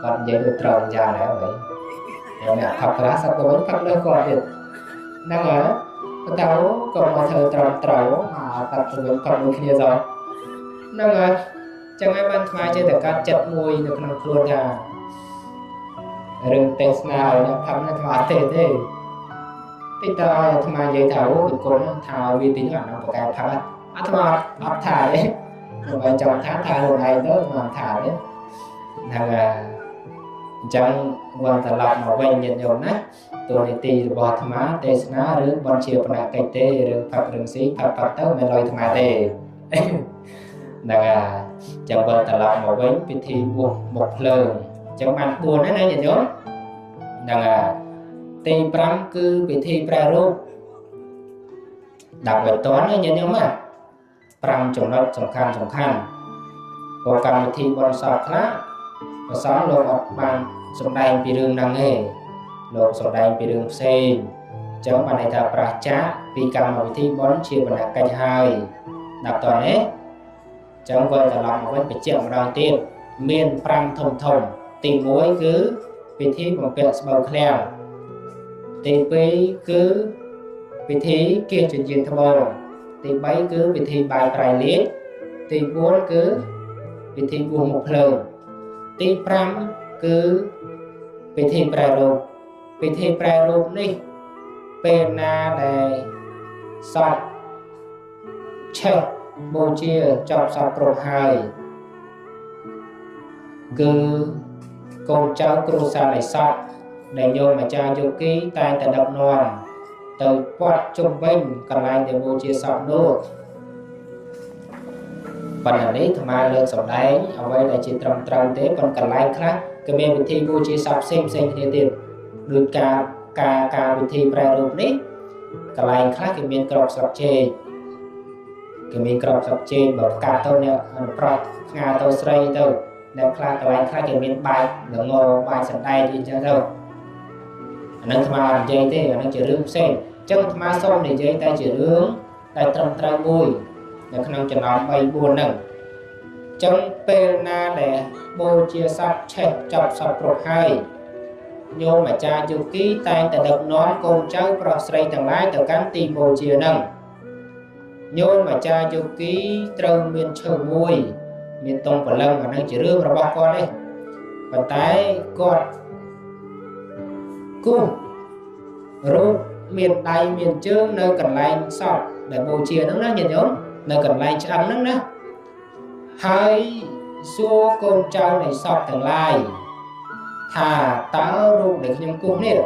គាត់និយាយដូចត្រង់យ៉ាងដែរវិញអ្នកផឹកខ្លះសឹកទៅវិញផឹកលើសគាត់ទៀតហ្នឹងហើយទៅក៏មកធ្វើត្រង់ត្រូវមកផឹកទៅវិញផឹកមួយគ្នាសោះហ្នឹងហើយចឹងហើយបានថ្មចេះតែកាត់ចិត្តមួយនៅក្នុងខ្លួនថារឿងទេសនាឲ្យអ្នកផឹកហ្នឹងថ្មអត់ទេទេតិចតើឲ្យអាត្មានិយាយថាអូពីគុណថាវាទីនោះអានោះបកែផឹកអាត្មាអត់ថាទេបើចង់ថាថាខ្លួនឯងទៅអាត្មាថាទេហ្នឹងហើយអញ្ចឹងវិលត្រឡប់មកវិញញាតិញោមណាតួនាទីរបស់អាត្មាទេសនារឿងបុណ្យជាបនកិច្ចទេរឿងផឹករឿងស៊ីផឹកផឹកទៅមិនលុយអាត្មាទេហ្នឹងហើយអញ្ចឹងវិលត្រឡប់មកវិញពិធីបួសមុខភ្លើងអញ្ចឹងបាន4ណាញាតិញោមហ្នឹងហើយទី5គឺពិធីប្រែរូបដាក់មិនតាន់ណាញាតិញោមណា5ចំណុចសំខាន់សំខាន់ព្រោះកម្មវិធីបុណ្យសពខ្លះព្រះសង្ឃលោកអត់បានសម្ដែងពីរឿងហ្នឹងទេលោកសម្ដែងពីរឿងផ្សេងអញ្ចឹងបានន័យថាប្រាសចាកពីកម្មវិធីបុណ្យជាបនកិច្ចហើយដាក់តនេះអញ្ចឹងវិលត្រឡប់មកវិញបញ្ជាក់ម្ដងទៀតមាន5ធំធំទី1គឺពិធីបំពាក់ស្បូវឃ្លាំងទី2គឺពិធីគៀសចិញ្ចៀនត្បូងទី3គឺពិធីបាយប្រៃលាជទី4គឺពិធីបួសមុខភ្លើងទី5គឺពិធីប្រែរូបពិធីប្រែរូបនេះពេលណាដែលសពឆេះបូជាចប់សពគ្រប់ហើយគឺកូនចៅគ្រួសារនៃសពដែលញោមអាចារ្យយោគីតែងតែដឹកនាំទៅព័ទ្ធជុំវិញកន្លែងដែលបូជាសពនោះប៉ុន្តែនេះអាត្មាលើកសម្ដែងអ្វីដែលជាត្រឹមត្រូវទេប៉ុន្តែកន្លែងខ្លះក៏មានវិធីបូជាសពផ្សេងផ្សេងគ្នាទៀតដូចការការការវិធីប្រែរូបនេះកន្លែងខ្លះគេមានក្របស្លឹកចេកគេមានក្របស្លឹកចេកបើផ្កាទៅអ្នកប្រុសផ្ងាទៅស្រីទៅអ្នកខ្លះកន្លែងខ្លះគេមានបាយល្ងបាយសណ្តែកអីចឹងទៅអានឹងអាត្មាអត់និយាយទេអានឹងជារឿងផ្សេងអញ្ចឹងអាត្មាសូមនិយាយតែជារឿងដែលត្រឹមត្រូវមួយនៅក្នុងចំណោម3 4ហ្នឹងអញ្ចឹងពេលណាដែលបូជាសពឆេះចប់សពគ្រប់ហើយញោមអាចារ្យយោគីតែងតែដឹកនាំកូនចៅប្រុសស្រីទាំងឡាយទៅកាន់ទីបូជាហ្នឹងញោមអាចារ្យយោគីត្រូវមានឈើមួយមានតុងព្រលឹងអាហ្នឹងជារឿងរបស់គាត់ទេប៉ុន្តែគាត់គូសរូបមានដៃមានជើងនៅកន្លែងសពដែលបូជាហ្នឹងណាញាតិញោមនៅកន្លែងឆ្អឹងហ្នឹងណាហើយសួរកូនចៅនៃសពទាំងឡាយថាតើរូបដែលខ្ញុំគូសនេះ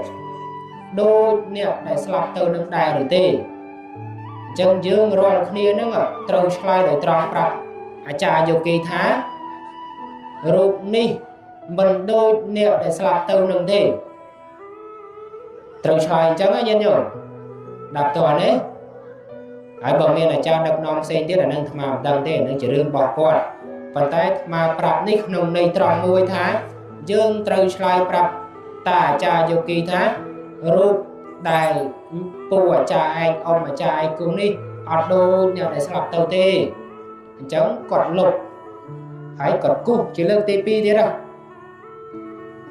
ដូចអ្នកដែលស្លាប់ទៅនឹងដែរឬទេអញ្ចឹងយើងរាល់គ្នាហ្នឹងត្រូវឆ្លើយដោយត្រង់ប្រាប់អាចារ្យយោគីថារូបនេះមិនដូចអ្នកដែលស្លាប់ទៅនឹងទេត្រូវឆ្លើយអញ្ចឹងណាញាតិញោមដាក់តនេះហើយបើមានអាចារ្យដឹកនាំផ្សេងទៀតអានឹងអាត្មាមិនដឹងទេអានឹងជារឿងរបស់គាត់ប៉ុន្តែអាត្មាប្រាប់នេះក្នុងន័យត្រង់មួយថាយើងត្រូវឆ្លើយប្រាប់តាអាចារ្យយោគីថារូបដែលពូអាចារ្យឯងអ៊ំអាចារ្យឯងគូនេះអត់ដូចអ្នកដែលស្លាប់ទៅទេអញ្ចឹងគាត់លុបហើយគាត់គូសជាលើកទី2ទៀតហ៎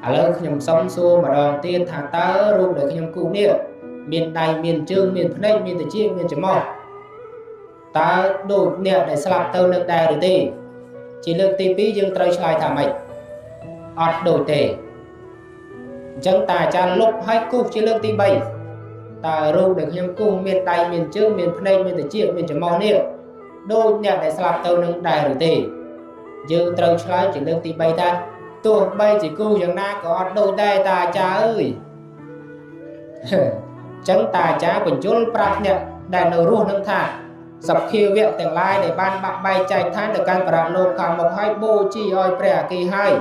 ឥឡូវខ្ញុំសុំសួរម្ដងទៀតថាតើរូបដែលខ្ញុំគូសនេះមានដៃមានជើងមានភ្នែកមានត្រចៀកមានច្រមុះតើដូចអ្នកដែលស្លាប់ទៅនឹងដែរឬទេជាលើកទី2យើងត្រូវឆ្លើយថាម៉េចអត់ដូចទេអញ្ចឹងតាអាចារ្យលុបហើយគូសជាលើកទី3តើរូបដែលខ្ញុំគូសមានដៃមានជើងមានភ្នែកមានត្រចៀកមានច្រមុះនេះដូចអ្នកដែលស្លាប់ទៅនឹងដែរឬទេយើងត្រូវឆ្លើយជាលើកទី3ថាទោះបីជាគូយ៉ាងណាក៏អត់ដូចដែរតាអាចារ្យអើយអញ្ចឹងតាអាចារ្យបញ្យល់ប្រាប់អ្នកដែលនៅរស់នឹងថាសភាវៈទាំងឡាយដែលបានបាក់បែកចែកឋានទៅកាន់បរលោកខាងមុខហើយបូជាឲ្យព្រះអគ្គីហើយ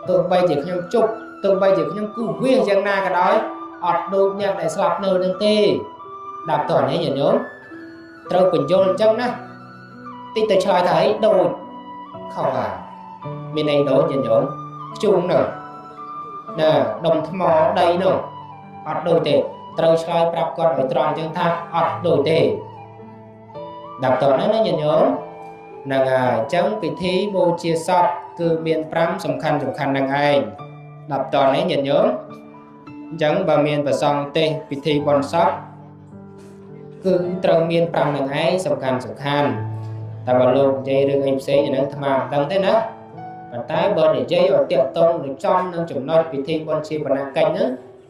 ទោះបីជាខ្ញុំជប់ទោះបីជាខ្ញុំគូវាសយ៉ាងណាក៏ដោយអត់ដូចអ្នកដែលស្លាប់នៅនឹងទេដាក់តនេះញាតិញោមត្រូវបញ្យល់អញ្ចឹងណាតិចទៅឆ្លើយថាអីដូចខុសអាមានអីដូចញាតិញោមខ្ជុំនោះណាដុំថ្មដីនោះអត់ដូចទេត្រូវឆ្លើយប្រាប់គាត់ឲ្យត្រង់អញ្ចឹងថាអត់ដូចទេដាក់តនេះណាញាតិញោមហ្នឹងហើយអញ្ចឹងពិធីបូជាសព គឺមាន5សំខាន់សំខាន់នឹងឯង10តនេះញាតិញោមអញ្ចឹងបើមានប្រសង់ទេសពិធីបុណ្យសពគឺត្រូវមាន5នឹងឯងសំខាន់សំខាន់តែបើលោកនិយាយរឿងអីផ្សេងអានឹងអាត្មាមិនដឹងទេណាប៉ុន្តែបើនិយាយឲ្យតាក់ទងនឹងចំនឹងចំណុចពិធីបុណ្យជាបនកិច្ចហ្នឹង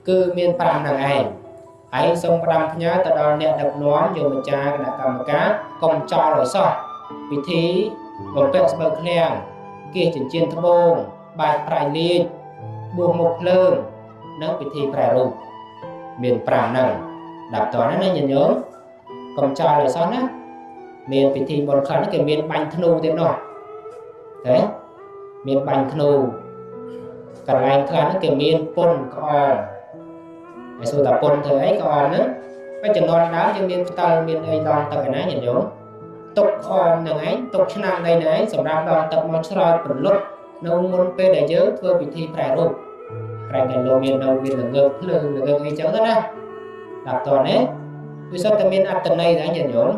គឺមាន5នឹងឯងហើយសូមផ្ដាំផ្ញើទៅដល់អ្នកដឹកនាំយោម្ចាស់គណៈកម្មការកុំចោលឲ្យសោះពិធីបំពាក់ស្បូវឃ្លាំងគៀសចិញ្ចៀនត្បូងបាចប្រៃលាជបួសមុខភ្លើងនិងពិធីប្រែរូបមាន5ហ្នឹង10តណាញាតិញោមកុំចោលឲ្យសោះណាមានពិធីបុណ្យខ្លះគេមានបាញ់ធ្នូទៀតនោះទេមានបាញ់ធ្នូកន្លែងខ្លះហ្នឹងគេមានពុនក្អមហើយសួរថាពុនធ្វើអីក្អមហ្នឹងពេលជំនាន់ដើមយើងមានផ្តិលមានអីដងទឹកឯណាញាតិញោមទុកក្អមហ្នឹងឯងទុកឆ្នាំដីហ្នឹងឯងសម្រាប់ដងទឹកមកឆ្លើយពន្លត់នៅមុនពេលដែលយើងធ្វើពិធីប្រែរូបក្រែងតែលោកមាននៅមានល្ងើកភ្លើងល្ងើកអីចឹងទៅណាដល់តនេះវាសុទ្ធតែមានអត្ថន័យដែរញាតិញោម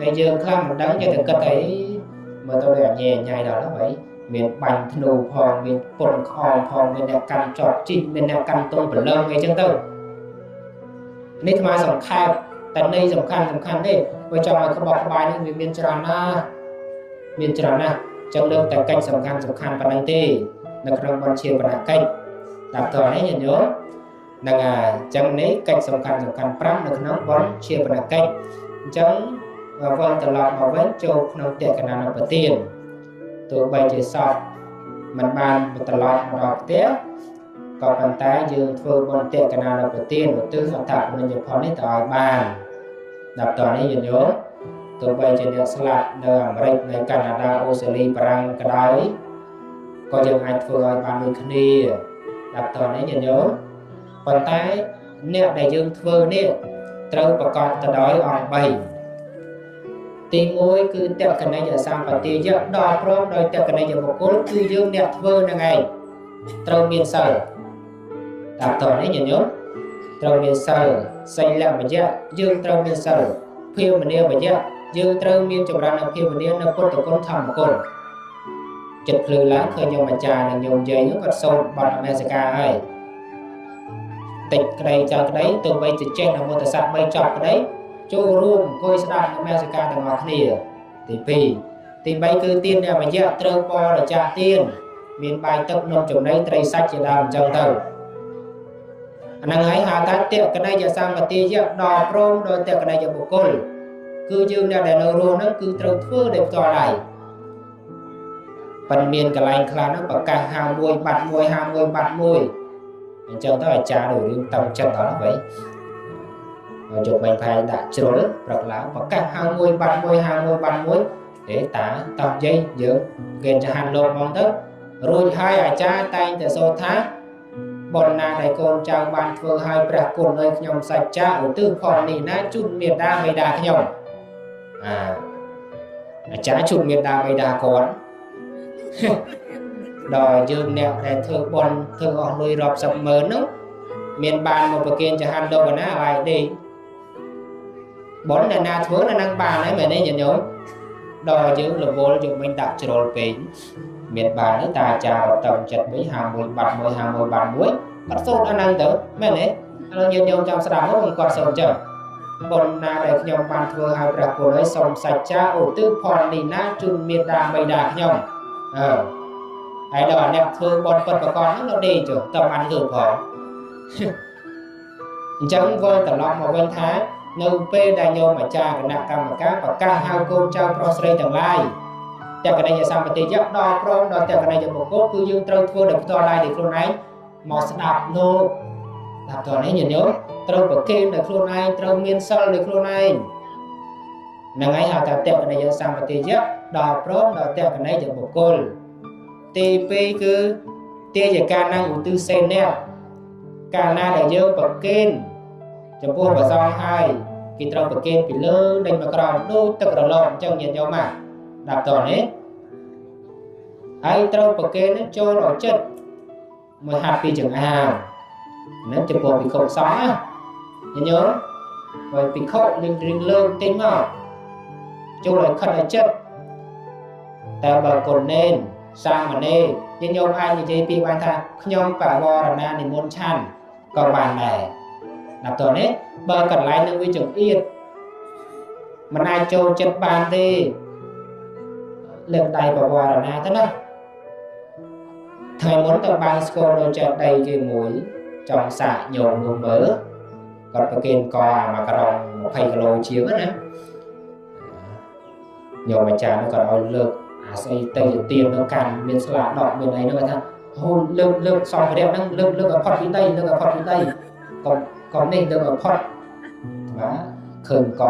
ហើយយើងខ្លះមិនដឹងចេះតែគិតអីមើលទៅដូចអញញ៉ៃដល់ហើយមានបាញ់ធ្នូផងមានពុនក្អមផងមានអ្នកកាន់ចប់ជីកមានអ្នកកាន់ទងព្រលឹងអីចឹងទៅនេះអាត្មាសង្ខេបតែន័យសំខាន់សំខាន់ទេបើចង់ឲ្យក្បោះក្បាយនេះវាមានច្រើនណាស់មានច្រើនណាស់ចឹងលើកតែកិច្ចសំខាន់សំខាន់ប៉ុណ្្នឹងទេនៅក្នុងបុណ្យជាបនកិច្ចដល់តនេះញាតិញោមហ្នឹងហើយចឹងនេះកិច្ចសំខាន់សំខាន់5នៅក្នុងបុណ្យជាបនកិច្ចអញ្ចឹងវិលត្រឡប់មកវិញចូលក្នុងតេកណានុបទានទោះបីជាសពមិនបានត្រឡប់មកដល់ផ្ទះក៏ប៉ុន្តែយើងធ្វើបុណ្យតេកណានុបទានឧទ្ទិសអត្ថបុញ្ញផលនេះទៅឲ្យបានដល់តនេះញាតិញោមទោះបីជាអ្នកស្លាប់នៅអាមេរិកនៅកាណាដាអូស្ត្រាលីបារាំងក៏ដោយក៏យើងអាចធ្វើឲ្យបានដូចគ្នាដល់តនេះញាតិញោមប៉ុន្តែអ្នកដែលយើងធ្វើនេះត្រូវប្រកបទៅដោយអង្គ3ទី1គឺតក្កណិយសម្បទាយៈដល់ព្រមដោយតក្កណិយបុគ្គលគឺយើងអ្នកធ្វើនឹងឯងត្រូវមានសិលតាមតនេះញាតិញោមត្រូវមានសិលសីលមយៈយើងត្រូវមានសិលភាវនាមយៈយើងត្រូវមានចម្រើនភាវនានៅពុទ្ធគុណធម្មគុណចិត្តភ្លឺឡើងឃើញញោមអាចារ្យនិងញោមយាយហ្នឹងគាត់សូត្របទអមេសកាហើយតិចក្តីចោលក្តីទោះបីជាចេះនមោទស្សៈ3ចប់ក្តីចូលរួមអង្គុយស្ដាប់នមស្ការទាំងអស់គ្នាទី2ទី3គឺទានអ្នកមយៈត្រូវបរិច្ចាគទានមានបាយទឹកនំចំណីត្រីសាច់ជាដើមអញ្ចឹងទៅអាហ្នឹងហើយហៅថាតក្កណិយសម្បទាយៈដល់ព្រមដោយតក្កណិយបុគ្គលគឺយើងអ្នកដែលនៅរស់ហ្នឹងគឺត្រូវធ្វើដោយផ្ទាល់ដៃប៉ុន្មានកន្លែងខ្លះហ្នឹងប្រកាសហៅមួយបាត់មួយហៅមួយបាត់មួយអញ្ចឹងទៅអាចារ្យដូចរឿងតឹងចិត្តដល់ហើយយកបាញ់ផែដាក់ជ្រុលព្រឹកឡើងប្រកាសហៅមួយបាត់មួយហៅមួយបាត់មួយទេតាតោះយាយយើងគេចហាន់លោកហ្មងទៅរួចហើយអាចារ្យតែងតែសូត្រថាបុណ្យណាដែលកូនចៅបានធ្វើឲ្យព្រះគុណឲ្យខ្ញុំសច្ចាឧទ្ទិសផលនេះណាជូនមេដាបិតាខ្ញុំអាចារ្យជូនមេដាបិតាគាត់ដល់យើងអ្នកដែលធ្វើបុណ្យធ្វើអស់លុយរាប់សិបម៉ឺនហ្នឹងមានបានមកប្រគេនចហាន់លោកណាហើយទេបុណ្យអ្នកណាធ្វើនៅនឹងបានហើយមែនទេញាតិញោមដល់យើងរវល់យកមិញដាក់ជ្រុលពេកមានបានទេតាអាចារ្យតឹងចិត្តវិញហាមួយបាត់មួយហាមួយបាត់មួយគាត់សូត្រអាហ្នឹងទៅមែនទេឥឡូវញាតិញោមចាំស្ដាប់មកគាត់សូត្រចឹងបុណ្យណាដែលខ្ញុំបានធ្វើឲ្យព្រះគុណឲ្យសូមសច្ចាឧទ្ទិសផលនេះណាជូនមេដាបិតាខ្ញុំអឺហើយដល់អ្នកធ្វើបុណ្យពិតប្រាកដហ្នឹងនៅដេកចុះតើបានធ្វើផងអញ្ចឹងវិលត្រឡប់មកវិញថានៅពេលដែលញោមអាចារ្យគណៈកម្មការប្រកាសហៅកូនចៅប្រុសស្រីទាំងឡាយតក្កណិយសម្បទាយៈដល់ព្រមដល់តក្កណិយបុគ្គលគឺយើងត្រូវធ្វើដោយផ្ទាល់ដៃដោយខ្លួនឯងមកស្ដាប់លោកស្ដាប់តនេះញាតិញោមត្រូវប្រគេនដោយខ្លួនឯងត្រូវមានសិលដោយខ្លួនឯងហ្នឹងហើយហៅថាតក្កណិយសម្បទាយៈដល់ព្រមដល់តក្កណិយបុគ្គលទី2គឺទាយកាណាំងឧទ្ទិសសេនៈកាលណាដែលយើងប្រគេនចំពោះព្រះសង្ឃហើយគេត្រូវប្រគេនពីលើដេញមកក្រោមដូចទឹករលកអញ្ចឹងញាតិញោមមកដល់តនេះហើយត្រូវប្រគេនចូលឲ្យចិត្តមួយហាត់ពីចង្អាមហ្នឹងចំពោះភិក្ខុសង្ឃណាញាតិញោមបើភិក្ខុនឹងរឿងលើកតិចមកចូលឲ្យខិតឲ្យចិត្តតែបើកូននេន សាមណេរញាតិញោមអាចនិយាយពីបានថាខ្ញុំបវរណានិមន្តឆាន់ក៏បានដែរដល់តនេះបើកន្លែងនឹងវាចង្អៀតមិនអាចចូលចិត្តបានទេលើកដៃបវរណាទៅណាថ្ងៃមុនទៅបានស្គាល់នៅចេតីគេមួយចង់សាកញោមនោះមើលគាត់ប្រគេនកអាមួយក្រុង20គីឡូជាងណាញោមអាចារ្យនោះគាត់ឲ្យលើកអាស្អីទៅទៀននៅកាន់មានស្លាដកមានអីនោះគាត់ថាហូលើកលើកសម្ភារៈហ្នឹងលើកលើកឲ្យផុតពីដីលើកឲ្យផុតពីដីកុំកុំនេះលើកឲ្យផុតបាទឃើញក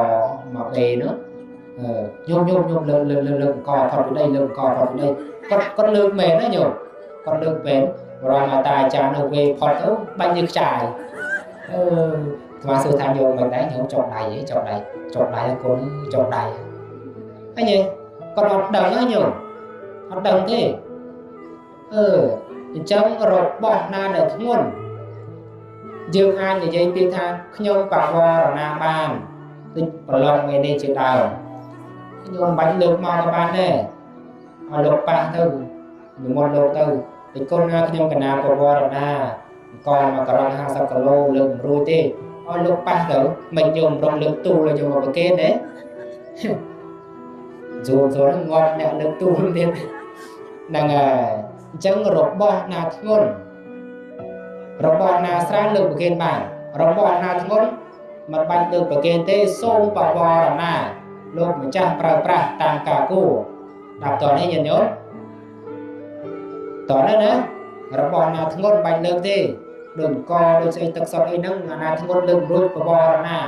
មកអេនោះញោមញោមញោមលើកលើកលើកកផុតពីដីលើកកផុតពីដីគាត់គាត់លើកមែនណាញោមគាត់លើកមែនរងតាអាចារ្យនៅវេផុតទៅបាញ់ញើសខ្ចាយអឺស្មាសួរថាញោមមិនដែរញោមចុកដៃហីចុកដៃចុកដៃកូនចុកដៃហើយញ៉េគាត់អត់ដឹងណាញោមអត់ដឹងទេអឺអញ្ចឹងរបស់ណាដែលធ្ងន់យើងអាចនិយាយពីថាខ្ញុំបវរណាបានដូចប្រឡងឯនេះជាដើមខ្ញុំមិនបាច់លើកមកក៏បានដែរឲ្យលោកប៉ះទៅនិមន្តលោកទៅពីគុណណាខ្ញុំកណាបវរណាកមកក្រុង50គីឡូលើកមិនរួចទេឲ្យលោកប៉ះទៅមិនយមរងលើកទូលយកមកប្រគេនទេចូលចូលងាប់អ្នកលើកទូលទៀតហ្នឹងហើយអញ្ចឹងរបស់ណាធ្ងន់របស់ណាស្រាលលើកប្រគេនបានរបស់ណាធ្ងន់មិនបាច់លើកប្រគេនទេសូមបវរណាលោកម្ចាស់ប្រើប្រាស់តាមការគួរដល់តនេះញាតិញោមតនេះណារបស់ណាធ្ងន់បាច់លើកទេដូចកដូចស្អីទឹកសុទ្ធអីហ្នឹងអាណាធ្ងន់លើករួចបវរណា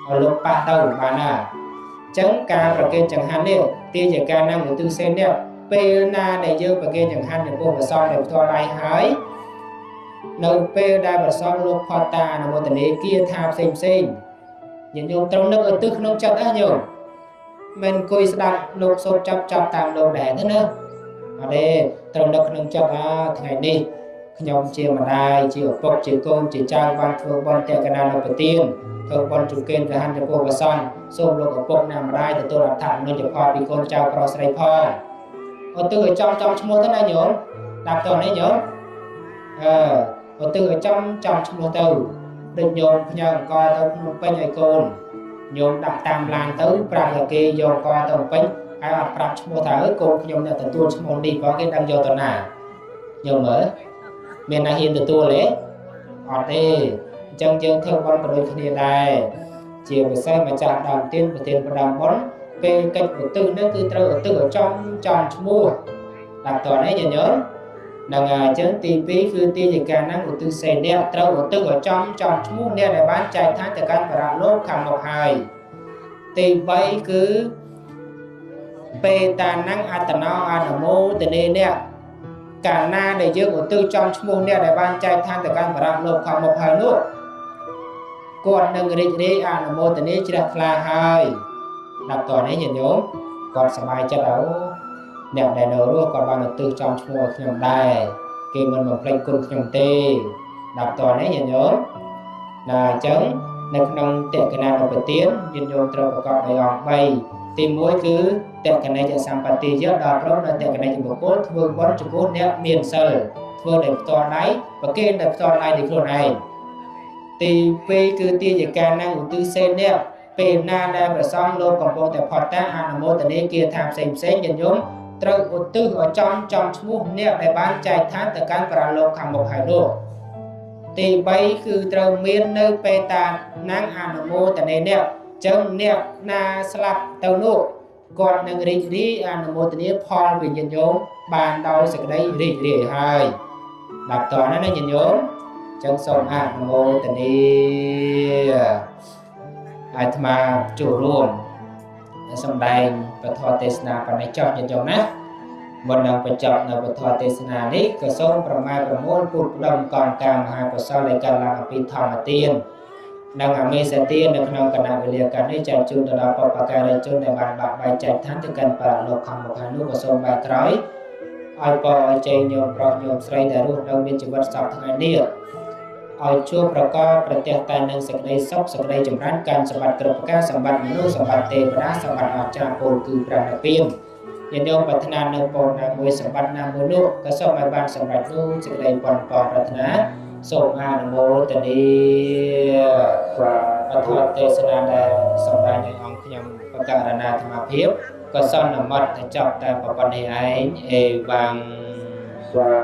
ឲ្យលោកប៉ះទៅបានណាអញ្ចឹងការប្រគេនចង្ហាន់នេះទាជាការណាំឧទ្ទិសសេននេះពេលណាដែលយើងប្រគេនចង្ហាន់ចំពោះព្រះសង្ឃដែលផ្ទាល់ដៃហើយនៅពេលដែលព្រះសង្ឃលោកផតតាអនុមោទនាគាថាផ្សេងផ្សេងញាតិញោមត្រូវនឹកឧទ្ទិសក្នុងចិត្តណាញោមមិនអង្គុយស្ដាប់លោកសូត្រចាប់ចាប់តាមលោកដែរទេណាអត់ទេត្រូវនឹកក្នុងចិត្តអាថ្ងៃនេះខ្ញុំជាម្ដាយជាឪពុកជាកូនជាចៅបានធ្វើបុណ្យតេកណានុប្រទានធ្វើបុណ្យជគេនចង្ហាន់ចំពោះព្រះសង្ឃសូមលោកឪពុកអ្នកម្ដាយទទួលអត្ថមនុញ្ញផលពីកូនចៅប្រុសស្រីផងឧទ្ទិសឲ្យចំចំឈ្មោះទៅណាញោមដាប់តនេះញោមអឺឧទ្ទិសឲ្យចំចំឈ្មោះទៅដូចញោមផ្ញើអង្គទៅភ្នំពេញឲ្យកូនញោមដាក់តាមឡានទៅប្រាប់ឲ្យគេយកអង្គទៅភ្នំពេញហើយអត់ប្រាប់ឈ្មោះថាអើកូនខ្ញុំអ្នកទទួលឈ្មោះនេះផងគេដឹងយកទៅណាញោមមើលមានណាហ៊ានទទួលទេអត់ទេអញ្ចឹងយើងធ្វើបុណ្យក៏ដូចគ្នាដែរជាពិសេសម្ចាស់ដើមទានប្រធានផ្ដើមបុណ្យពេលកិច្ចឧទ្ទិសហ្នឹងគឺត្រូវឧទ្ទិសឲ្យចំចំឈ្មោះដល់តនេះញាតិញោមហ្នឹងហើយអញ្ចឹងទី2គឺទាយការហ្នឹងឧទ្ទិសសេនៈត្រូវឧទ្ទិសឲ្យចំចំឈ្មោះអ្នកដែលបានចែកឋានទៅកាន់បរលោកខាងមុខហើយទី3គឺបេតានំអត្តណោអនុមោទនេអ្នកកាលណាដែលយើងឧទ្ទិសចំឈ្មោះអ្នកដែលបានចែកឋានទៅកាន់បរលោកខាងមុខហើយនោះគាត់នឹងរីករាយអនុមោទនាជ្រះថ្លាហើយដល់តនេះញាតិញោមគាត់សប្បាយចិត្តអូអ្នកដែលនៅរស់គាត់បានឧទ្ទិសចំឈ្មោះឲ្យខ្ញុំដែរគេមិនបំភ្លេចគុណខ្ញុំទេដល់តនេះញាតិញោមណាអញ្ចឹងនៅក្នុងតេកណានុប្រទានញាតិញោមត្រូវប្រកបដោយអង្គ3ទី1គឺតេកណេយសម្បត្តិយៈដល់ព្រមដោយតេកណេយបុគ្គលធ្វើបុណ្យចំពោះអ្នកមានសិលធ្វើដោយផ្ទាល់ដៃប្រគេនដោយផ្ទាល់ដៃដោយខ្លួនឯងទី2គឺទាយការនឹងឧទ្ទិសសេនៈពេលណាដែលព្រះសង្ឃលោកកំពុងតែផតតាអនុមោទនាគាថាផ្សេងផ្សេងញាតិញោមត្រូវឧទ្ទិសឲ្យចំចំឈ្មោះអ្នកដែលបានចែកឋានទៅកាន់បរលោកខាងមុខហើយនោះទី3គឺត្រូវមាននៅបេតានំអនុមោទនាអ្នកចឹងអ្នកណាស្លាប់ទៅនោះគាត់នឹងរីករាយអនុមោទនាផលវិញ្ញាណញោមបានដោយសេចក្តីរីករាយហើយដល់តណាណាញាតិញោមចឹងសូមអនុមោទនាអាត្មាចូលរួមសម្ដែងពធទេសនាប៉ុណ្ណេះចុះញាតិញោមណាមុននឹងបញ្ចប់នៅពធទេសនានេះក៏សូមប្រម៉ែប្រមូលពុទ្ធផ្ដុំកងកាមហាកុសលនៃការឡើងអភិធម្មទាននិងអមេសទាននៅក្នុងគណៈវេលាកាលនេះចែកជូនទៅដល់បុព្វការីជនដែលបានបាក់បែកចែកឋានទៅកាន់បរលោកខាងមុខហើយនោះក៏សូមបែកក្រោយឲ្យពរឲ្យជ័យញោមប្រុសញោមស្រីដែលរស់នៅមានជីវិតសពថ្ងៃនេះឲ្យជួបប្រកបប្រទះតែនឹងសេចក្តីសុខសេចក្តីចម្រើនកាន់សម្បត្តិគ្រប់ប្រការសម្បត្តិមនុស្សសម្បត្តិទេវតាសម្បត្តិអស្ចារ្យពលគឺព្រះនិព្វាន ញាតិញោមប្រាថ្នានៅពរណាមួយសម្បត្តិណាមួយនោះក៏សូមឲ្យបានសម្រេចនោះសេចក្តីប៉ុនប៉ងប្រាថ្នាសូមអនុមោទនា សា ពធទេសនាដែលសម្ដែងដោយអង្គខ្ញុំបកករណាធម្មភាពក៏សន្មត់តែចប់តែប៉ុណ្្នេះឯងអេវ៉ាំង សា